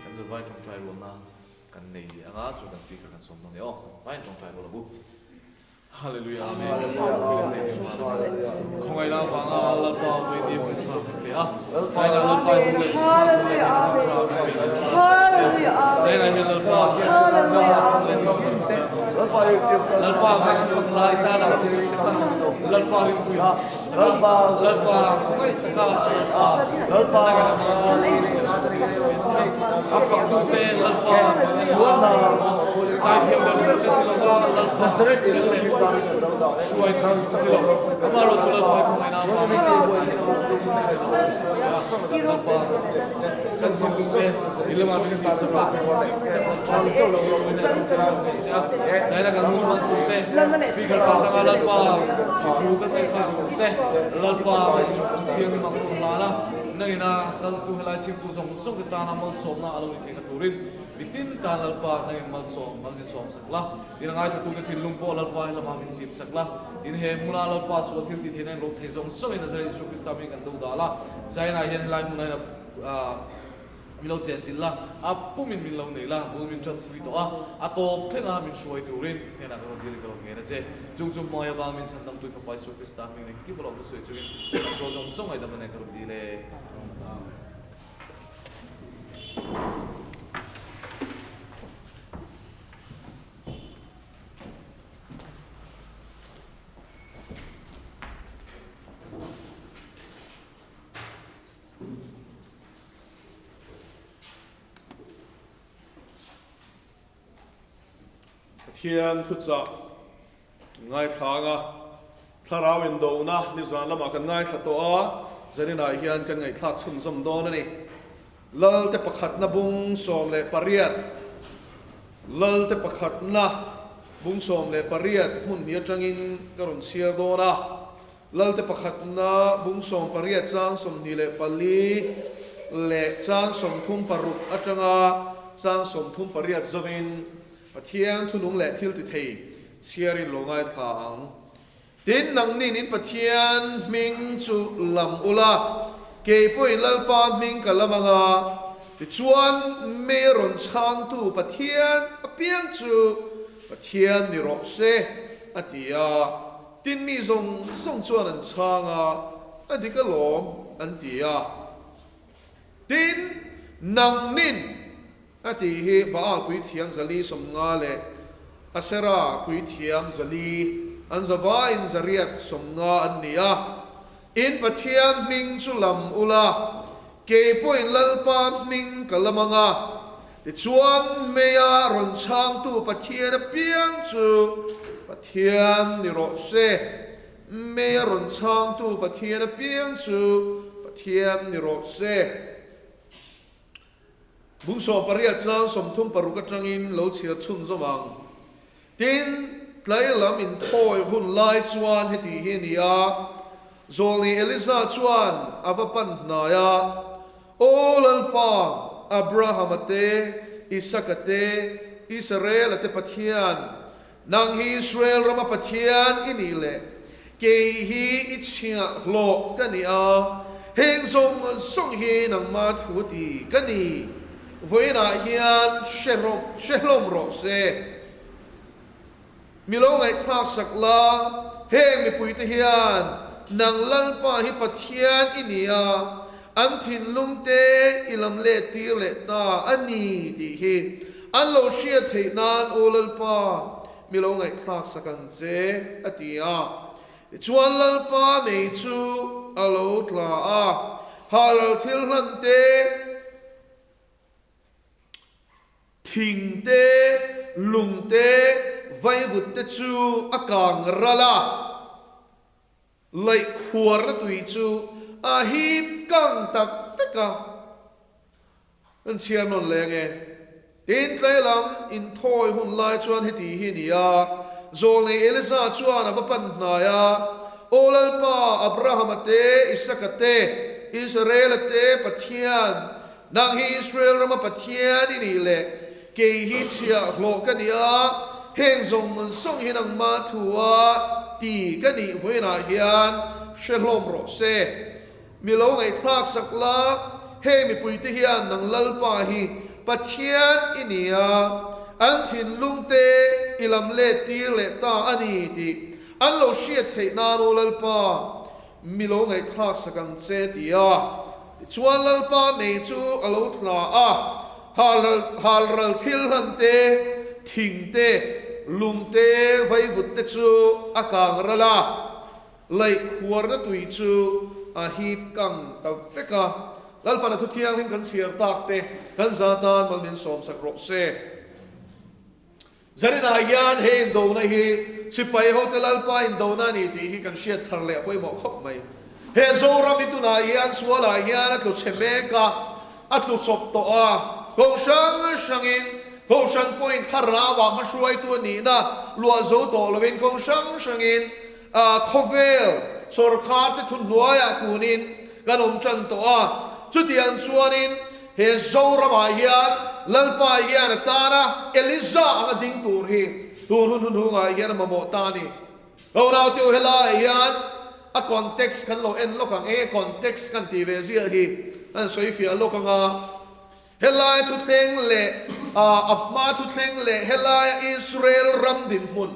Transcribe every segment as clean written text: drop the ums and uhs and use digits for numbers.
Kan zirlai tawngtai rualna kan nei anga chu kan speaker kan sawm dawn e aw. Vain tawngtai rual a bu. Hallelujah Amen. Khawngaihna avanga Lalpa Vawini hun tha min pe a. Zaina Lalpa i hun leh hun tha min pe a. Zaina hian Lalpa Lalpa kan fak lai tana kan sawi te kha Lalpa rinpui Lalpa Lalpa khawngaih taka Lalpa a fak tu te Lalpa zaithiam ber ber te ni lova Lalpa hruai chu ni lo amaherawhchu Lalpa i khawngaihna avanga Lalpa kan thinlung te i lama min hlim sak a Zaina kan hun hman chhung te speaker kal tanga Lalpa thu ka ngaihchah tur te Lalpa thianghlim ang rawn hlan a, nangina kaltu helai chhimtu zawng zawng te tana malsawmna a lo ni theihna turin mitin tan Lalpa nangin malsawm mal min sawm sak la, in a ngaithlatute thinlung pawh Lalpa he lamah min hip sak la, in he hmuna Lalpa sual thil tih theihna in rawh thei zawng zawngin Nazareth Isua Krista hmingin kan do dal a, Zaina hian helai hmunah hian a. Min lo chenchilh la, a pumin min lo nei la, bul min ṭan pui tawh a, a tawp thlenga min hruai turin hnenah ka rawn dil in ka rawn ngen a che. Chung chu hmai avang min chhan dangtui Fapa Isua Krista hming leh engkim a lawm ka sawi chungin ka sual zawng zawng ngaihdam a nen ka rawn dil e. Amen. Pathian thuchah ngaithlang a, Thlarau indona nizan lamah kan ngaithla tawh a, zaninah hian kan ngaihthlak chhunzawm dawn a ni. Lalte pakhatna bung 18, Lalte pakhatna bung 18 hmun hnih atangin ka rawn chhiar dawn a. Lalte pakhatna bung 18 chang 24 leh chang 36 atanga chang 38 zawin Pathian thunung leh thil ti thei chhiarin lo ngaithla ang. Tin, nangnin in Pathian hming chu lam ula, kei pawhin Lalpa hming ka lam anga, tichuan mei a rawn chhangtu Pathian apiang chu Pathian ni rawh se, a ti a. Tin mi zawng zawng chuan an chhang a, A dik alawm, an ti a. Tin, nangnin, a tih hi Baal puithiam 400 90 leh Asera puithiam 400, an zavaiin 890 an ni a. In Pathian hming chu lam ula, kei pawhin Lalpa hming ka lam ang a. Tichuan, Meia rawn chhangtu Pathian apiang chu Pathian ni rawh se. Meia rawn chhangtu Pathian apiang chu Pathian ni rawh se. Bung 18 chang 36 atangin lo chhiar chhunzawm ang. Tin, tlai lam inthawi hun lai chuan heti hi a ni a, Zawlni Eliza chuan a va pan hnai a, Aw Lalpa, Abrahama te, Isaka te, Israela te Pathian, nang hi Israel rama Pathian i nih leh kei hi i chhiahhlawh ka ni a, heng zawng zawng hi nangma thu ti ka ni. Vawiinah hian hre hlawm rawh se. Mi lo ngaihthlak sak la, heng mipuite hian nang Lalpa hi Pathian i ni a, an thinlung te i lam let tir leh ta a ni tih hi an lo hriat theih nan aw Lalpa, mi lo ngaihthlak sak ang che, a ti a. Tichuan Lalpa nei chu a lo tla a, halral thil hlan te, Thing te, lung te, vaivut te chu a kang ral a, laih khuarna tui chu a hip kang ta vek a. An chhiar nawn leh ange. Tin, tlai lam inthawi hun lai chuan heti hi a ni a, Zawlnei Eliza chuan a va pan hnai a, Aw Lalpa, Abrahama te, Isaka te, Israela te Pathian, Nang hi Israel rama Pathian i nih leh kei hi chhiahhlawh ka ni a, heng zawng zawng hi nangmah thu a ti ka nih vawiinah hian hre hlawm rawh se. Mi lo ngaihthlak sak la, heng mipuite hian nang Lalpa hi Pathian i ni a, an thinlungte i lam let tir leh ta a ni tih an lo hriat theih nan aw Lalpa, mi lo ngaihthlak sak ang che ti a. Tichuan Lalpa nei chu a lo tla a, halral thil hlan te, thing te, lung te, vaivut te chu a kang ral a. Laih khuarna tui chu a hip kang ta vek a, Lalpana thu thianghlim kan chhiar tak te kan za tan mal min sawmsak rawh se. Zaninah hian he indona hi sipai hote Lalpa indona a ni tih hi kan hriat thar leh a pawimawh khawp mai. He Zoram hi tunah hian sualah hian a tlu chhe mek a, a tlu chawp tawh a, kawng hrang hrangin Kohhran pawhin thlarau-ah hmahruaitu a nihna luah zo tawh lovin kawng hrang hrangin A khawvel sawrkar te thuhnuaiah kunin kan awm tan tawh a, chutiang chuanin he Zoramah hian Lalpa hian a tana Eliza anga ding tur hi tun hun hunhungah hian a mamawh ta a ni. Ka unau te u helaiah hian a context kan lo en lawk ang, enge context kan tih ve ziah hi kan sawi fiah lawk ang a. Helai thuthleng leh a hma thuthleng leh helaia Israel ram dinhmun,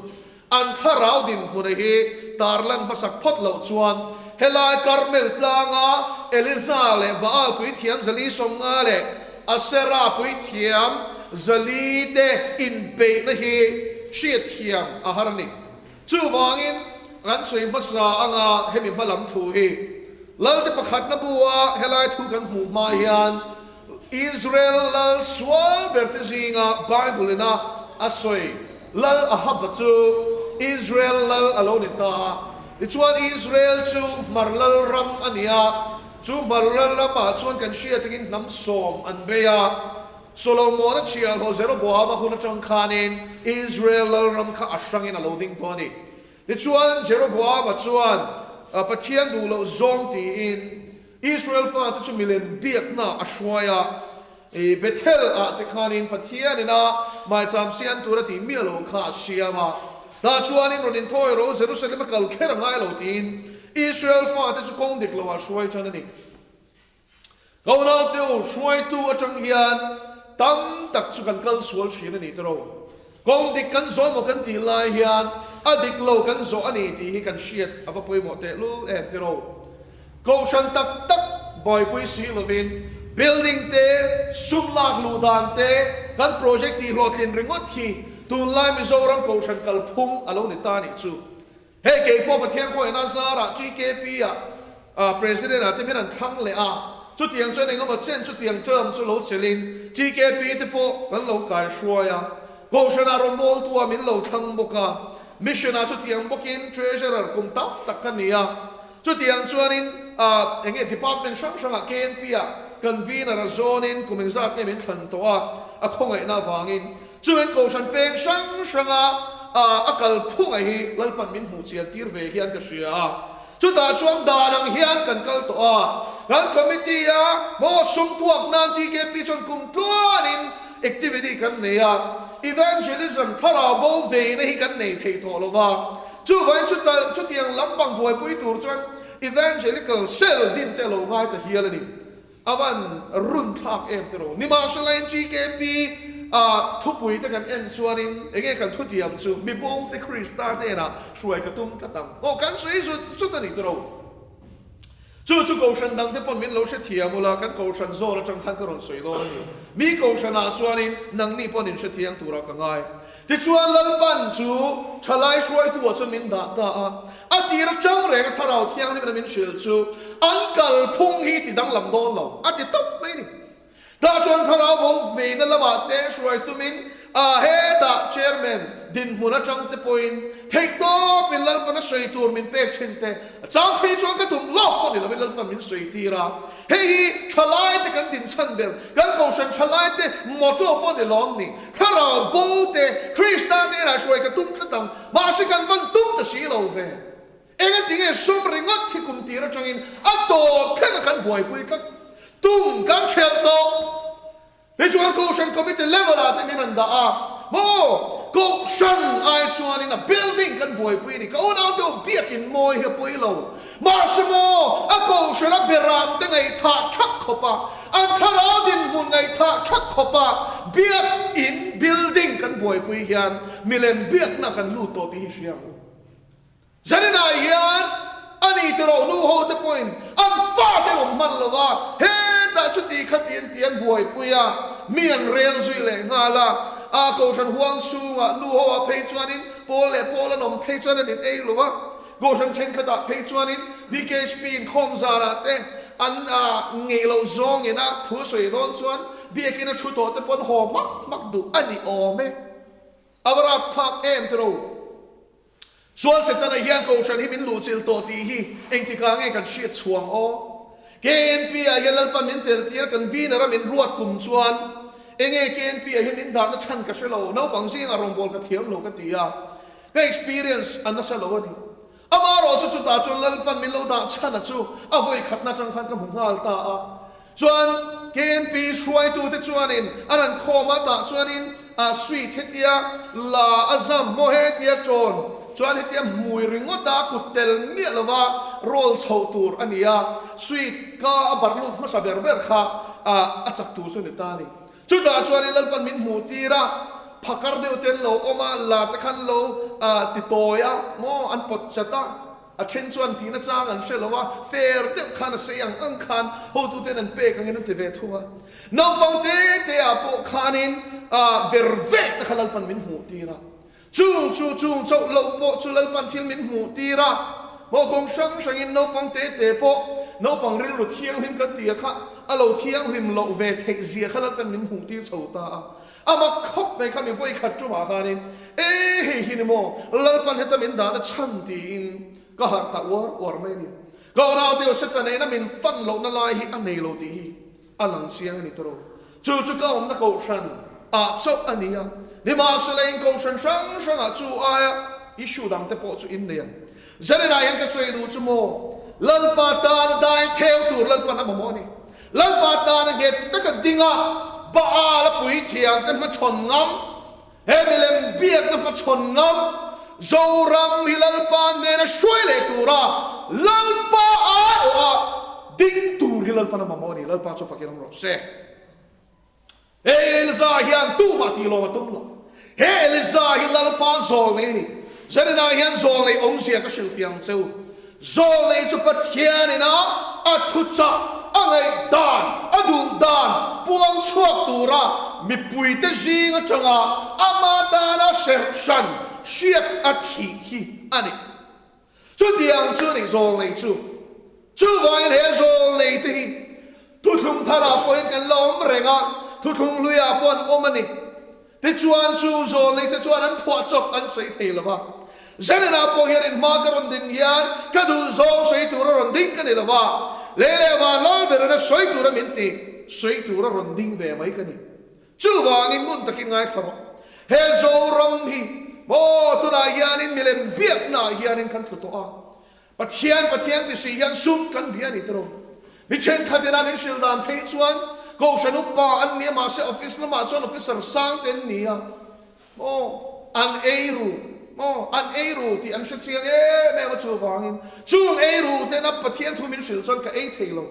an thlarau dinhmuna hi tarlan hmasak phawt loh chuan helai Karmel tlanga Eliza leh Baal puithiam Zali 50 leh Asera puithiam Zali te inbeihna hi hriatthiam a har a ni. Chuvangin, kan sawi hmasa anga hemi hma lam thu hi Lalte pakhatna bu-a helai thu kan hmuh hma hian Israel lal sual berte zinga Bible-ina a sawi Lal Ahaba chu Israel lal a lo ni ta a. Tichuan Israel chu hmar lal ram a ni a, chu hmar lal ramah chuan kan hriat angin hnam sawm an bei a. Solomona chhiahhlawh Jeroboama hun atang khanin Israel lalram kha a hrangin a lo ding tawh a ni. Tichuan, Jeroboama chuan Pathian duh loh zawng tiin Israel fate chu milem biakna a hruai a. Bethel ah te khanin Pathian ina maicham siam tur a tih miah lo kha a siam a. Tah chuanin rawn inthawi ro Jerusalem a kal kher a ngai lo tiin Israel fate chu kawng dik loah a hruai tan a ni. Ka unaute u, hruaitu atang hian tam tak chu kan kal sual thin a ni tawh. Kawng dik kan zawh emaw kan tih lai hian a dik lo kan zawh a ni tih hi kan hriat a va pawimawh tehlul em tiraw. Kohhran tak tak buaipui si lovin building te, sum lak luh dan te, kan project tih hlawhtlin ringawt hi tunlai Mizoram kohhran kalphung a lo ni ta nih chu. Hei kei pawh Pathian khawiahna zarah TKP ah President ah te min an thlang leh a, chutiang chuan engemaw chen chutiang term chu lo chelhin TKP te pawh kan lo kai hruai a, Kohhran ah rawngbawltu ah min lo thlang bawk a, Mission ah chutiang bawkin Treasurer kum tam tak ka ni a, chutiang chuanin enge department hrang hrang ah KNP ah Convener a zawnin kum engzat nge min thlan tawh a, a khawngaihna avangin. Chuin Kohhran peng hrang hranga a kalphunga hi Lalpan min hmuh chian tir ve hian ka hria a. Chutah chuan dan ang hian kan kal tawh a. Kan committee a maw sum tuak nan TKP chuan kum tluanin activity kan nei a. Evangelism thlarau bo veina hi kan nei thei tawh lo va. Chuvangin chuta chutiang lampang buaipui tur chuan Evangelical cell din te a lo ngai ta hial a ni. A van run thlak em te rawh. Nimahsela NGKP ah thupui te kan en chuanin enge kan thutiam chu mi bo te Krista hnenah hruai ka tum tlat ang. Aw kan sawi zut zut a ni te rawh. Chu chu Kohhran dang te pawn min lo hrethiam ula kan Kohhran zawn atang khan ka rawn sawi dawn a ni. Mi Kohhran ah chuanin nangni pawn in hrethiang turah ka ngai. Tichuan Lalpan chu thalai hruaitu ah chuan min dah ta a, a tir atang reng a Thlarau Thianghlim in a min hrilh chu an kalphung hi ti danglam dawn lo a ti tawp mai a ni. Tah chuan Thlarau bo veina lamah te hruai tumin a hetah Chairman dinhmun atang te pawhin theihtawp in Lalpan a sawi tur min pek thin te a chang phei chuan ka tum lawk pawh ni lovin Lalpan min sawi tir a. Hei hi thalaite kan dinchhan ber, kan kohhran thalaite motto pawh ni lawm ni. Thlarau bo te Krista hnenah hruai ka tum tlat ang, mahse kan van tum ta si lo ve. Engatinge sum ringawt hi kum tir atangin a tawp thleng a kan buaipui tlat. Tum kan ṭhelh tawh. Tichuan Kohhran Committee level ah te min an dah a, maw? Kohhran ai chuanin a building kan buaipui a ni. Ka unaute aw biakin mawi hi a pawi lo. Mahse maw, a kohhran a beram te ngaihthah thak khawp a, an thlarau dinhmun ngaihthah thak khawp a biakin building kan buaipui hian milem biakna kan lut tawh tih hi hria ang u. Zaninah hian a ni tiraw nu ho te pawhin an fate an awm hman lo va, hetah chuti khati an ti an buaipui a, mi an rel zui leh nghal a, a kohhran huang chhungah nu ho ah phei chuanin pawl leh pawl an awm phei chuan an in ei lo va, kohhran thenkhatah phei chuanin BKHP inkhawm zanah te an ngei loh zawngin a thu sawi dawn chuan biakin a thu tawh te pawn haw hmak hmak duh a ni awm e. A va rap phak em tiraw? Sual Setana hian Kohhran hi min luhchilh tawh tih hi engtikah nge kan hriat chhuang aw? KNP ah hian Lalpan min tel tir kan vina ram in ruat kum chuan enge KNP ah hian min dahna chhan ka hre lo, naupang zingah rawngbâwl ka thiam lo ka ti a, ka experience a nasa lo a ni. Amaherawh chu chutah chuan Lalpan min lo dah chhan a chu a vawi khatna atang khan ka hmu nghal ta a. Chuan KNP hruaitute chuanin an han khawm a, tah chuanin a sweet hetia la a zam maw hetia ṭawn chuan hetia hmui ringawt a kut tel miah lova roll chhoh tur a ni a, sweet ka a barh lut hmasa ber ber kha a chak tur chu a ni ta a ni. Chutah chuanin Lalpan min hmuh tir a, phakar deuh te an lo awm a, la te khan lo ti tawi a maw an pawt chat a, A then chuan tihna chang an hre lo a, fair deuh khan a sei ang ang khan hotuten an pek angin an ti ve thung a. Naupang te te ah pawh khanin ver vek te kha Lalpan min hmuh tir a. Chung chu chung chauh loh pawh chu Lalpan thil min hmuh tir a. Maw kawng hrang hrangin naupang te te pawh naupang rilru thianghlim kan tih a kha a lo thianghlim loh ve theih zia kha Lalpan min hmuh tir chho ta a. A mak khawp mai kha mi vawi khat tumah khanin, E hei hi ni maw, Lalpan heta min dahna chhan tiin ka harh ta uar uar mai a ni. Ka unau te Satan nena min fan lohna lai hi a nei lo tih hi a lang chiang a ni tawrh. Chu chu ka awmna kohhran ah chauh a ni a, nimahsela in kohhran hrang hrangah chu aia issue dang te pawh chu in nei ang. Zaninah hian ka sawi duh chu maw, Lalpa tana dai theu tur Lalpan a mamawh a ni. Lalpa tana nghet taka ding a, Baal a puithiam te hmachhawn ngam, he milem biakna hmachhawn ngam, Zoram hi Lalpa nena hruai leh tura Lalpa aiawha ding tur hi Lalpan a mamawh a ni. Lalpa chu fakin awm rawh se. He Eliza hian tumah tih lawm a tum lo. He Eliza hi Lalpa zawlnei a ni. Zaninah hian zawlnei awmzia ka hrilhfiah ang che u. Zawlnei chu Pathian ina a thuchah, a ngaihdan, a duhdan puang chhuak tura mipuite zing atanga ama tana serh hran hriat a thih hi a ni. Chutiang chu ni zawlnei chu. Chuvangin he zawlnei te hi thuthlung tharah pawhin kan la awm reng a, thuthlung hluiah pawh an awm a ni. Tichuan chu zawlnei te chuan an phuah chawp an sawi thei lo va. Zenenah pawh hian in hma ka rawn din hian ka duh zawng sawi tura rawn ding ka ni lo va, lei leh van lal berin a sawi tura min ti sawi tura rawn ding ve mai ka ni. Chuvangin ngun takin ngaithla rawh. He Zoram hi maw tunah hianin milem biaknaah hianin kan tlu tawh a. Pathian Pathian ti si hian sum kan bia a ni tawh. Mi thenkhatin an inhrilh dan phei chuan Kohhran upa an ni a mahse office lamah chuan officer sang te an ni a. Maw an ei ru maw an ei ru tih an hre chiang em em a chuvangin chung ei ru tena Pathian thu min hrilh chuan ka ei thei lo.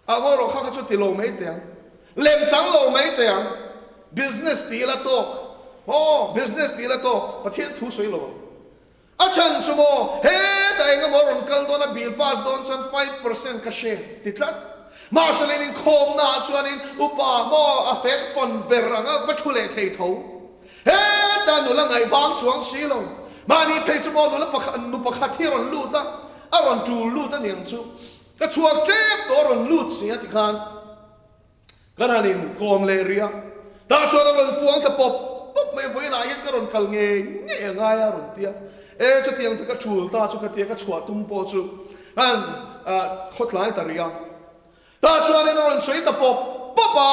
A ngaw rawh kha kha chu ti lo mai teh ang. Lem chang lo mai teh ang. Business ti ila tawk. Maw business ti ila tawk. Pathian thu sawi lo ang. A chhan chu maw hetah eng emaw rawn kal dawn a bill pass dawn chuan 5% ka share ti tlat. Mahse leh inkhawmna ah chuanin upa maw a fel fawn ber ang a va thu leh thei tho. Hetah nula ngaih bang chuang si lo. Mahni phei chu maw nula pakhat nu pakhat hi a rawn lut a, a rawn tul lut a niang chu. Ka chhuak tep tawh a rawn lut si a tikhan kan han in kawm leh rih a, tah chuan a rawn puang ta pawp pawp mai a, vawiinah hian ka rawn kal ngei ngei a ngai a rawn ti a, e chutiang te ka tul ta chu ka tia ka chhuah tum pawh chu han khawtlai ta rih a, tah chuanin a rawn sawi ta pawp pawp a,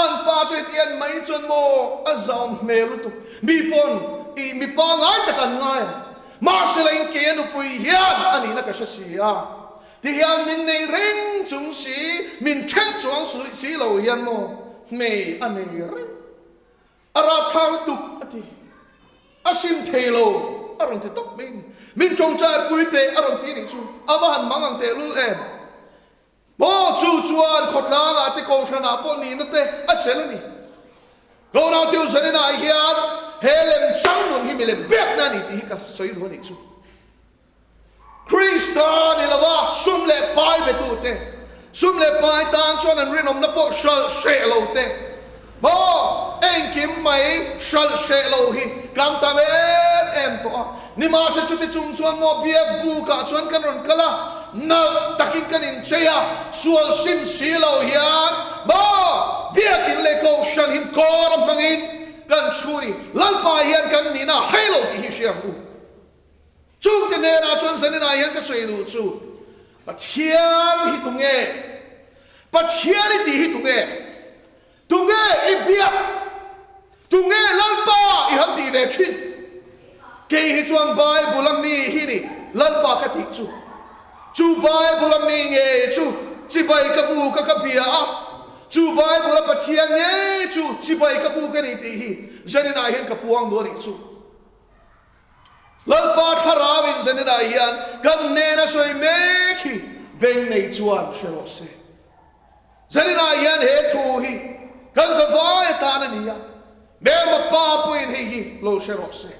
an pa chu heti en mai chuan maw a zam hmel lutuk, mi pawn ih mipa ngai tak an ngai ang. Mahsela in kei a nupui hian a nihna ka hre si a, ti hian min nei reng chung si, min then chuang si lo hian maw hmei a nei reng. A rapthlak lutuk a ti. A sim thei lo, a rawn ti tawp mai a ni. Min tawngtai pui teh a rawn ti nih chu a va han mang ang teh lul em? Maw chu chuan khawtlangah te kohhranah pawh nihna te a chelh a ni. Ronald Tuzanin-ah hian he lemchang nun hi milem biakna a ni tih hi ka sawi duh a nih chu. Krista ni lova sum leh pai betute, sum leh pai tan chuan an rinawmna pawh hralh hreh lo te, maw engkim mai hralh hreh lo hi kan tam em em tawh a. Nimahse chuti chung chuan maw biak bukah chuan kan rawn kal a, nalh takin kan inchei a, sual sim si lo hian maw biakin leh kohhran hin kawr a hmangin kan thu ni. Lalpa hian kan nihna a hai lo tih hi hria ang u. Chungte hnenah chuan zaninah hian ka sawi duh chu, Pathian hi tunge? Pathian i tih hi tunge? Tunge i biak? Tunge Lalpa i han tih ve thin? Kei hi chuan Bible a mi hi ni Lalpa ka tih chu. Chu Bible a mi ngei chu chibai ka buk a ka bia a, chu Bible a Pathian ngei chu chibai ka buk a ni tih hi zaninah hian ka puang duh a nih chu. Lalpa Thlarau in zaninah hian kan hnena sawi mek hi beng nei chuan hre rawh se. Zaninah hian he thu hi kan zavai atan a ni a, Hmelma pa pawhin hei hi lo hre rawh se.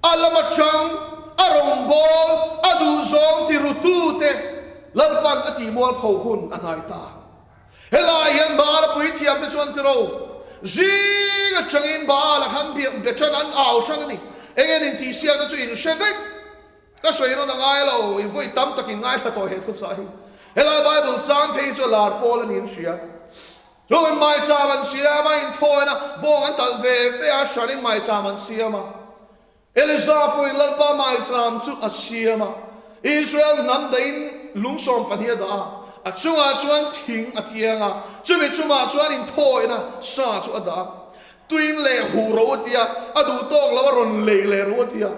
A lam atang a rawngbâwl a duhzawng ti rutute Lalpan a tihmualpho hun a hnai ta. Helai hian Baal-a puithiamte chuan ti ro, Zing atangin Baal-a khan biak be tan an au tan a ni. Eng en intihsiakna chu in hre vek. Ka sawi rawn a ngai lo, in vawi tam tak in ngaithla tawh he thuchah hi. Helai Bible chang phei hi chu a lar pawl a ni an hria. Chungin maicham an siam a, inthawn a, bawng an talh ve ve a, hranin maicham an siam a. Elisa pawhin Lalpa maicham chu a siam a, Israel hnam dahin lung 12 a dah a, a chungah chuan thing a tiang a, chumi chungah chuan inthawina sa chu a dah a. Tuin leh huh ro a ti a, a duh tawk lo a rawn lei leh ro a ti a.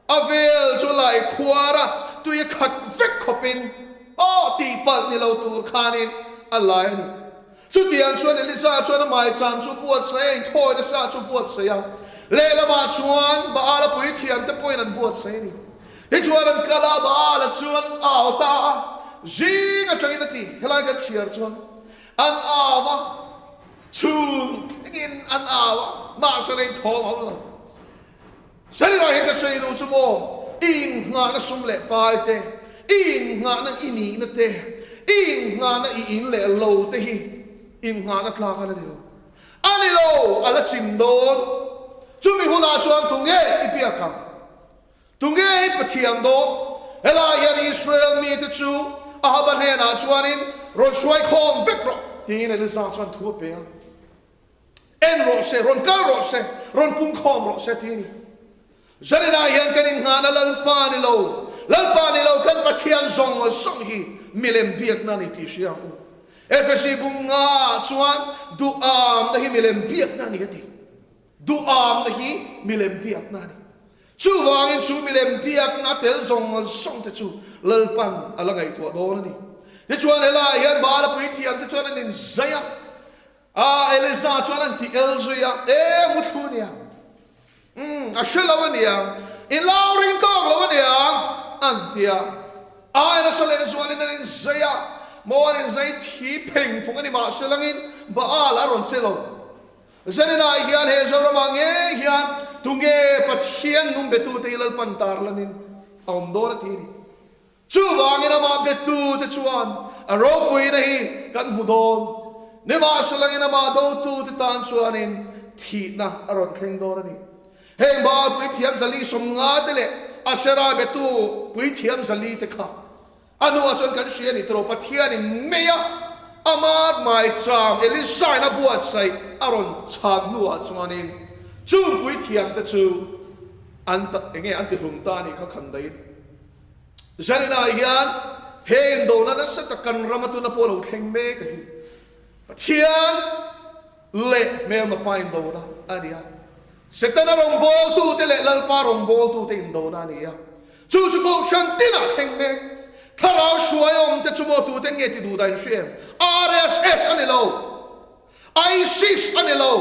A vel chu lai khuar a, tui a khat vek khawpin aw tih palh ni lo tur khanin a lai a ni. Chutiang chuan Elisa chuan a maicham chu buatsaih a, inthawina sa chu buatsaih a. Lehlamah chuan Baala puithiamte pawhin an buatsaih a ni. Tichuan an kal a, Baala chuan a au ta a, zing atangin a ti. Helai kan chhiar chuan an au a, chhung thlengin an au a, mahse lei thawm a awm lo. Sarilai hian ka sawi duh chu maw, i innghahna sum leh pai te, i innghahna i nihna te, i innghahna i in leh lo te hi innghahna tlak a la ni lo. A ni lo, a la chim dawn. Chumi hunah chuan tunge i biak ang? Tunge i Pathian dawn? Helai hian Israel mite chu Ahaba hnenah chuanin rawn hruai khawm vek rawh, tiin Elisa chuan thu a pe a. En rawh se, rawn kal rawh se, rawn pung khawm rawh se tih a ni. Zaninah hian kan inngahna Lalpa ni lo, Lalpa ni lo kan Pathian zawng zawng hi milem biakna a ni tih hria ang u. Efesi bung ngaah chuan duhamna hi milem biakna a ni a ti. Duhamna hi milem biakna a ni. Chuvangin chu milem biakna tel zawng zawng te chu Lalpan a la ngaihtuah dawn a ni. Tichuan helaiah hian Baala puithiamte chuan an inzai a. A, Elisa chuan an ti el zui a, E, muthlu ania. Umm, a hre lo aniang, i lau ring tawk lo aniang, an ti a. A, Elisa lehzualin an inzai a, maw an inzai thi pheng phung a ni mahse langin Baal a rawn che lo. Zaninah hian he Zoramah ngei hian tunge Pathian nung betute hi Lalpan tarlanin a awm dawn a ti a ni. Chuvangin amah betute chuan a ropuina hi kan hmu dawn. Nimahselangin amah dotute tan chuanin thihna a rawn thleng dawn a ni. Heng Baal puithiam 450 te leh Asera betu puithiam 400 te kha a hnuah chuan kan hria a ni tawh. Pathianin meia ama maicham Elisain a buatsaih a rawn chhan hnuah chuanin chung puithiamte chu an enge an tihlum ta a nih kha khandaiin. Zaninah hian he indona nasa tak kan rama tuna pawh lo thleng mek a hi Pathian leh hmelma pa indona a ni a. Setana rawngbawltute leh Lalpa rawngbawltute indona a ni a. Chu chu kohhran tinah thleng mek. Thlarau hruai awmte chu maw tute nge ti duh dan hria em? RSS a ni lo. ISIS a ni lo.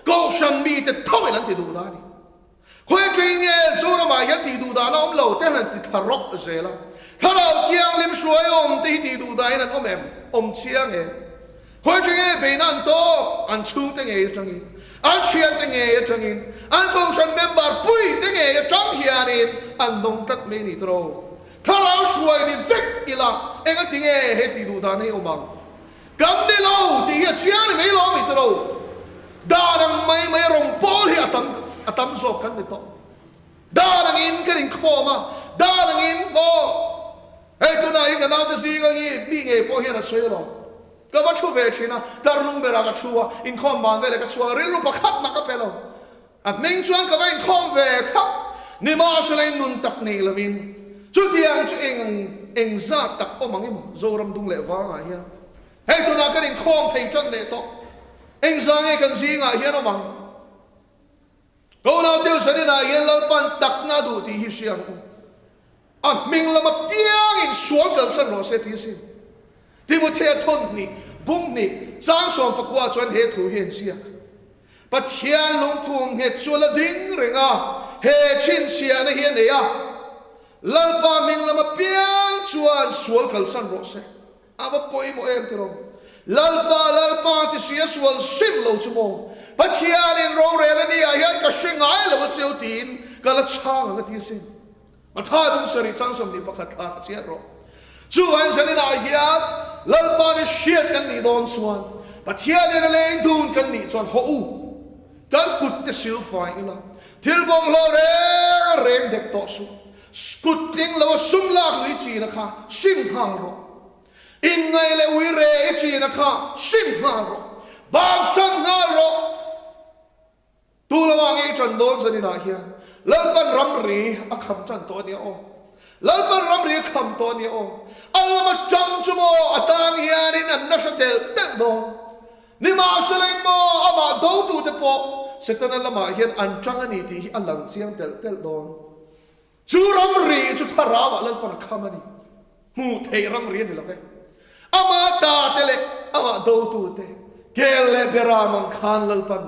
Kohhran mite thoin an ti duh dan a ni. Khawi atangin nge Zoramah hian tih duh dan a awm lo te han an ti thla rawk zel a. Thlarau Thianghlim hruai awm te hi tih duh dahin an awm em? Awm chiang e. Khawi atangin nge beihna an tawk? An chhungte ngei atangin, an thiante ngei atangin, an kohhran member pui te ngei atang hianin an dawng tlat mai ni tawh. Thlarau hruai ni vek ila engati nge he tih duh dan hi awm ang? Kan ni lo tih hi a chiang ni mai lo a ni tawh lo. Dan ang mai mai rawng pawl hi a tam a tam zawk kan ni tawh. Dan angin kan inkhawm a, dan angin maw hei tunah hi ka naute zing angi mi ngei pawh hian a sawi alawm. Ka va thu ve thin a, tlarhnung berah ka thu a, inkhawm ban veleh ka chhuak a, rilru pakhat mah ka pe lo. A hming chuan ka va inkhawm ve thlap. Nimahsela in nun tak nei lovin chutiang chu eng eng zat tak awm ang emaw Zoram dung leh vangah hian hei tunah kan inkhawm thei tan leh tawh. Eng za nge kan zingah hian awm ang? Ka unau tel zaninah hian Lalpan takna duh tih hi hria ang u. A hming lama piangin sual kalsan rawh se tih a sin. Timothea thawn hnih, bung hnih, chang 14 chuan he thu hi a inziak. Pathian lungphum nghet chu a la ding reng a, he chhinchhiahna hi a nei a, Lalpa hming lama piang chuan sual kalsan rawh se. A va pawimawh em tiraw? Lalpa, Lalpa ti si a sual sim lo chu maw? Pathianin rorel a nih ah hian ka hre ngai lo a cheu tiin ka la chhang ang a ti asin. Matha dung sarih chang 21 thla kha chhiat rawh. Chu an zaninah hian Lalpa ni hriat kan nih dawn chuan Pathian in a leng dun kan nih chuan haw u, kan kut te sil fai ila, thil bawlhhlawh reng reng dek tawh suh, kut tling lo a sum lak lui china kha sim nghal rawh. Inngaih leh ui re i china kha sim nghal rawh. Bansan nghal rawh. Tu lamah nge i ṭan dawn zaninah hian Lalpan ramri a kham ṭan tawh a nia aw. Lalpan ramri a kham tawh a nia aw. A lama ṭang chu maw a tan hianin an nasa telh telh dawn. Nimahsela in maw amah dotute pawh Setana lamah hian an ṭang a ni tih hi a lang chiang telh telh dawn. Chu ramri chu thlarauah Lalpan a kham a ni. Hmuh theih ramri a ni lo ve. Amah tate leh amah dotute kel leh beram ang khan Lalpan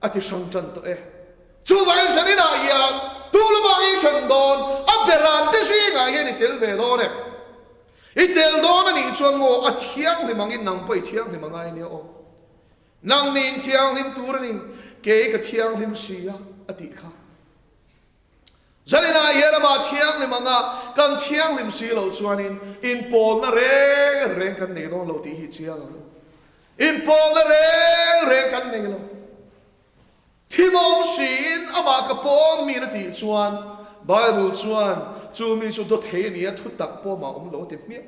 a ti hrang tan tawh e. Chuvangin zaninah hian tu lamah nge i ṭhan dawn? A beramte zingah hian i tel ve dawn em? I tel dawn a nih chuan maw a thianghlim angin nang pawh i thianghlim a ngai nia aw. Nang niin thianghlim tur a ni, kei ka thianghlim si a, a tih kha. Zaninah hian amah thianghlim anga kan thianghlim si loh chuanin inpawlna reng reng kan nei dawn lo tih hi chiang ang u. Inpawlna reng reng kan nei lo. Thimawm siin amah ka pawn min a tih chuan Bible chuan chu mi chu dawthei a ni a, thutak pawh amah awm lo a ti hmiah.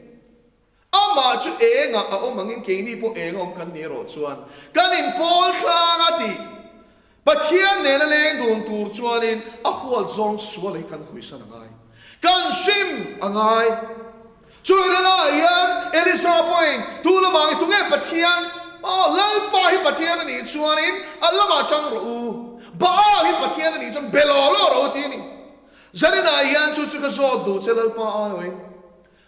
Amah chu engah a awm angin keini pawh eng a awm kan nih erawh chuan kan inpawl tlang a ti. Pathian nena leng dun tur chuanin a huat zawng sual hi kan hawisan a ngai. Kan hrim a ngai. Chu rilaiah hian Elisa pawhin tu lamah nge tunge Pathian? Aw, Lalpa hi Pathian a nih chuanin a lamah tang rawh u. Baal hi Pathian a nih chuan be law law rawh u ti a ni. Zaninah hian chu chu ka zawt duh che Lalpa aiawhin.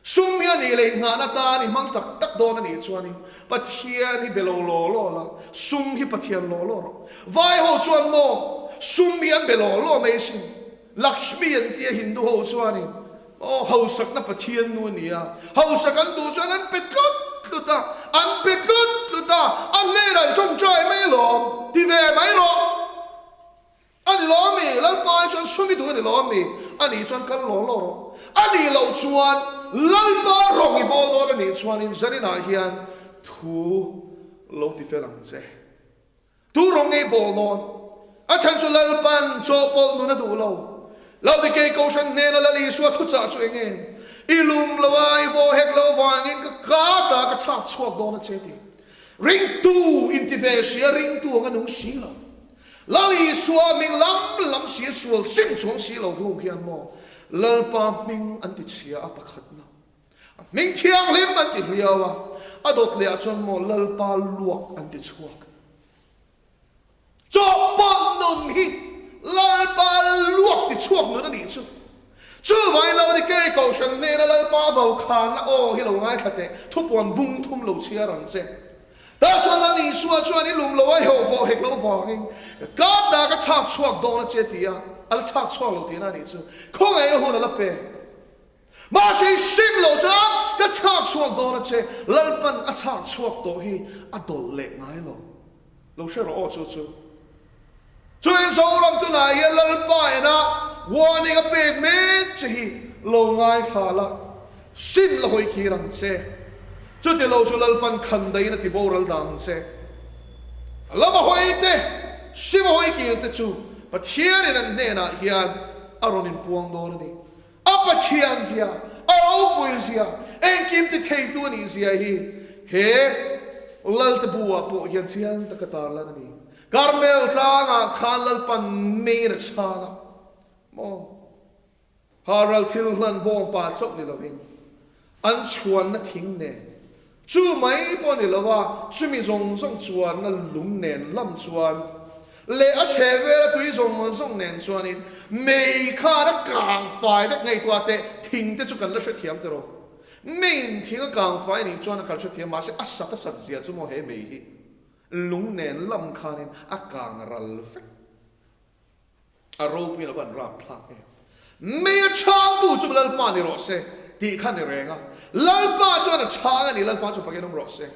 Sum hi a nih leh inngahna atan i hmang tak tak dawn a nih chuanin Pathian hi be lo law law la, sum hi Pathian law law rawh. Vai ho chuan maw sum hi an be law law mai sin. Lakshmi an tia Hindu ho chuanin aw hausakna Pathian nu a ni a, hausak an duh chuan an pe tlut tlut a, an pe tlut tlut a, a hnenah an tawngtai mai alawm, ti ve mai rawh. A ni lo ami? Lalpa ai chuan sum i duh a ni lo ami? A nih chuan kal law law rawh. A nih loh chuan Lalpa rawng i bawl dawn a nih chuanin zaninah hian thu lo ti fel ang che. Tu rawng nge i bawl dawn? A chhan chu Lalpan chawhpawlh nun a duh lo. Lo ti kei Kohhran hnena Lal Isua thuchah chu eng nge ni? I lum lo a, i vaw hek lo vangin ka kata ka chhak chhuak dawn a che ti. Ringtu inti ve si a, ringtu ang a nung si lo. Lal Isua hming lam lam si a sual sim chuang si lo ho hian maw Lalpa hming an ti chhia a pakhatna a hming thianghlim an ti hliau a, a dawt leh ah chuan maw Lalpa luak an ti chhuak. Chawhpawlh nun hi Lalpa luak ti chhuak nun a nih chu. Chuvangin lo ni kei Kohhran hnena Lalpa vaukhana aw hi lo ngaithla teh, thupuan bung thum lo chhiar ang che. Tah chuan Lal Isua chuan i lum lo a i hawh vawh hek lo vangin ka ta ka chhak chhuak dawn a che ti a. A la chhak chhuak lo tihna a nih chu. Khawngaihna hun a la pe. Mahse i sim loh chuan ka chhak chhuak dawn a che. Lalpan a chhak chhuak tawh hi a dawlh leh ngai lo. Lo hre rawh aw chu chu. Chuin Zoram tunah hian Lalpa ena warning a pek mek che hi lo ngaithla la, sim la hawi kir ang che. Chuti lo chu Lalpan khan daiin a ti boral dan ang che. A lama hawi te, sim a hawi kir te chu Pathianin an hnenah hian a rawn inpuang dawn a ni. A Pathian zia, a ropui zia, engkim ti theitu a nih zia hi he Lalte bu-ah pawh hian chiang taka tarlan a ni. Karmel tlangah khan Lalpan meiin a chhang a, maw? Haral thil hlan bawngpa chauh ni lovin an chhuanna thing nen, chu mai pawh ni lova chumi zawng zawng chuanna lung nen lam chuan leh a chheh vela tui zawng zawng nen chuanin mei khan a kang fai vek ngaihtuah teh thing te chu kan la hrethiam tiraw? Meiin thing a kang fai nih chuan a kan hrethiam mahse a sat a sat zia chu maw he mei hi lung nen lam khanin a kang ral vek. A ropuiin a van rap thlak em. Mei a chhangtu chu Lalpa ni rawh se tih kha ni reng a. Lalpa chuan a chhang a ni, Lalpa chu fakin awm rawh se.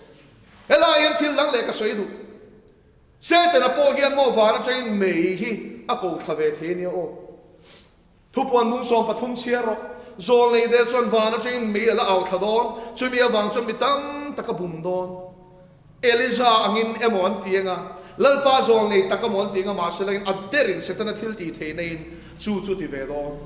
Helai hian thil dang leh ka sawi duh. Setana pawh hian maw van atangin mei hi a ko thla ve thei a nia aw. Thupuan mung 13 chhiar rawh. Zawl nei der chuan van atangin mei a la au thla dawn, chumi avang chuan mi tam tak a bum dawn. Eliza angin emaw an ti anga, Lalpa zawl nei tak emaw an ti anga, mahse langin a derin Setana thil tih theihna in chu chu ti ve dawn.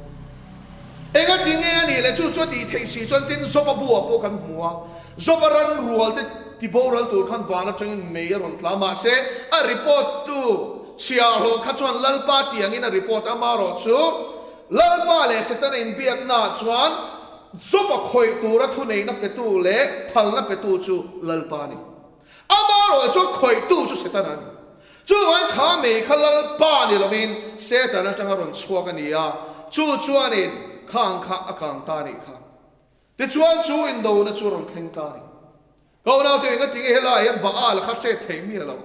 Enga ti nge a nih le chu chu a tih theih si chuan tin Joba bu ah pawh kan hmu a, Joba ran rual te ti boral tur khan van atangin mei a rawn tla, mahse a report tu chhiahhlawh kha chuan Lalpa tih angin a report a, amaherawh chu Lalpa leh Setana inbiakna ah chuan Joba khawih tura thuneihna petu leh phalna petu chu Lalpa a ni. Amaherawh chu khawihtu chu Setana a ni. Chuvangin kha mei kha Lalpa ni lovin Setana atanga rawn chhuak a ni a, chu chuanin khang kha a kang ta a nih kha. Tichuan chu indona chu rawn thleng ta a ni. Ka unaute enga tinge helaiah hian Baal kha chet thei mi a lo?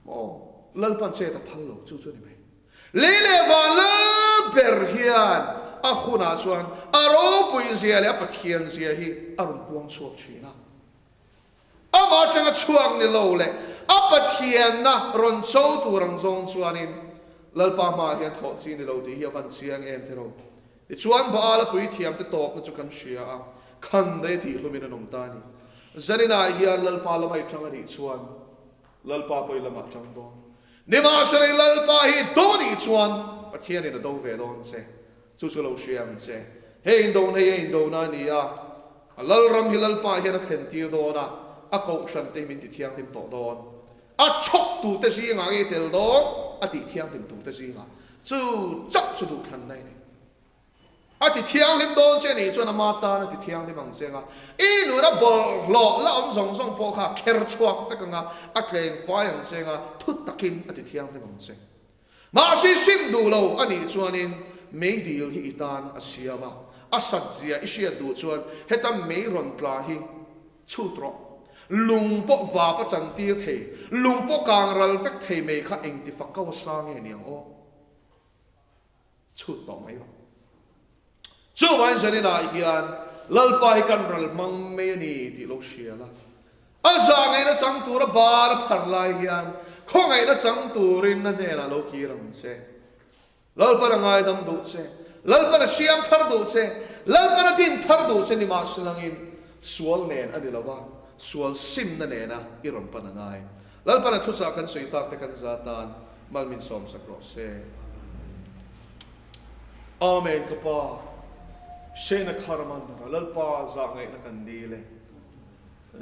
Maw? Lalpa'n chet a phal lo, chu chu a ni mai. Lei leh van lal ber hian a hunah chuan a ropui zia leh a Pathian zia hi a rawn puang chhuak thin a. Amah atanga chhuak ni lo leh a Pathianna rawn cho tur ang zawng chuanin Lalpa hmaah hian thawh chi ni lo tih hi a van chiang em tiraw? Tichuan Baal a puithiamte tawpna chu kan hria a, khan daih tih hlumin an awm ta a ni. Zaninah hian Lalpa lama i tang a nih chuan Lalpa pawh i lamah tang dawn. Nimahsela i Lalpa hi do a nih chuan Pathianin a do ve dawn che. Chu chu lo hria ang che. He indona hi a indona a ni a, a Lalram hi Lalpa hian a thlen tir dawn a, a kohhran te hi min ti thianghlim tawh dawn. A chhawk tute zingah nge tel dawn? A tih thianghlim tute zingah. Chu chauh chu duhthlanna i nei. A ti thianghlim dawn che nih chuan ama tan a ti thianghlim ang che anga, i nuna bawlhhlawh la awm zawng zawng pawh kha a kher chhuak vek anga, a tleng fai ang che anga, thu takin a ti thianghlim ang che. Mahse sim duh lo a nih chuanin meidil hi i tan a siam a, a sat zia i hriat duh chuan heta mei rawn tla hi chhut rawh. Lung pawh vap a chantir thei, lung pawh kang ral vek thei mei kha engti fak kau a sa nge niang aw? Chhut tawh mai rawh. Chuvangin zaninah hian Lalpa hi kan ral hmang mai a ni tih lo hria la. A zahngaihna chang tura bar a phar lai hian khawngaihna chang turin a hnenah lo kir ang che. Lalpan a ngaidam duh che, Lalpan a siam thar duh che, Lalpan a din thar duh che nimahselangin sual nen a ni lo va, sual simna nena i rawn pan a ngai. Lalpan a thuchah kan sawi tak te kan za tan mal min sawmsak rawh se. Amen ka pa Shena Kharamandara Lalpa zah ngaihna kan dil e.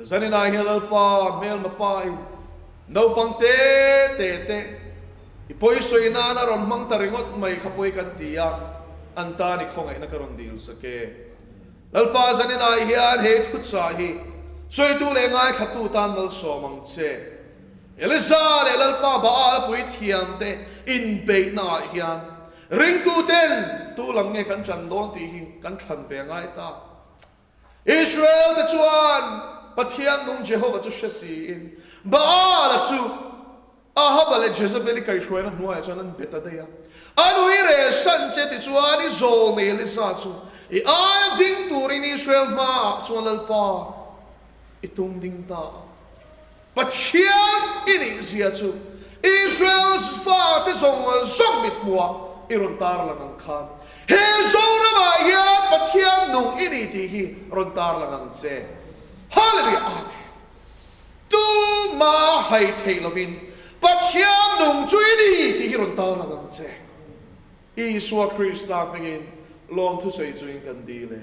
Zaninah hian Lalpa hmelma pa in naupang te te te i pawi sawi nan a rawn hmang ta ringawt mai kha pawi kan ti a, an tan i khawngaihna ka rawn dil sak e. Lalpa zaninah hian he thuchah hi sawitu leh ngaithlatu tan malsawm ang che. Elisa leh Lalpa Baal a puithiamte inbeihnaah hian ringtuten tu lam nge kan ṭan dawn tih hi kan thlan ve a ngai ta. Israel te chuan Pathian nung Jehova chu hre siin Baal-a chu. Ahaba leh Jezebeli kaihhruaina hnuaiah chuan an bet a daih a. A nui reh san che tichuan i zawl nei Elisa chu i aia ding turin Israel hmaah chuan Lalpa i tum ding ta a. Pathian i nih zia chu Israel fate zawng zawng mithmuah i rawn tarlang ang khan he Zoramah hian Pathian nung i ni tih hi rawn tarlang ang che. Hallelujah! Amen. Tuma hai theih lovin Pathian nung chu i ni tih hi rawn tarlang ang che. Isua Krista hmingin lawmthu sawi chungin kan dil e.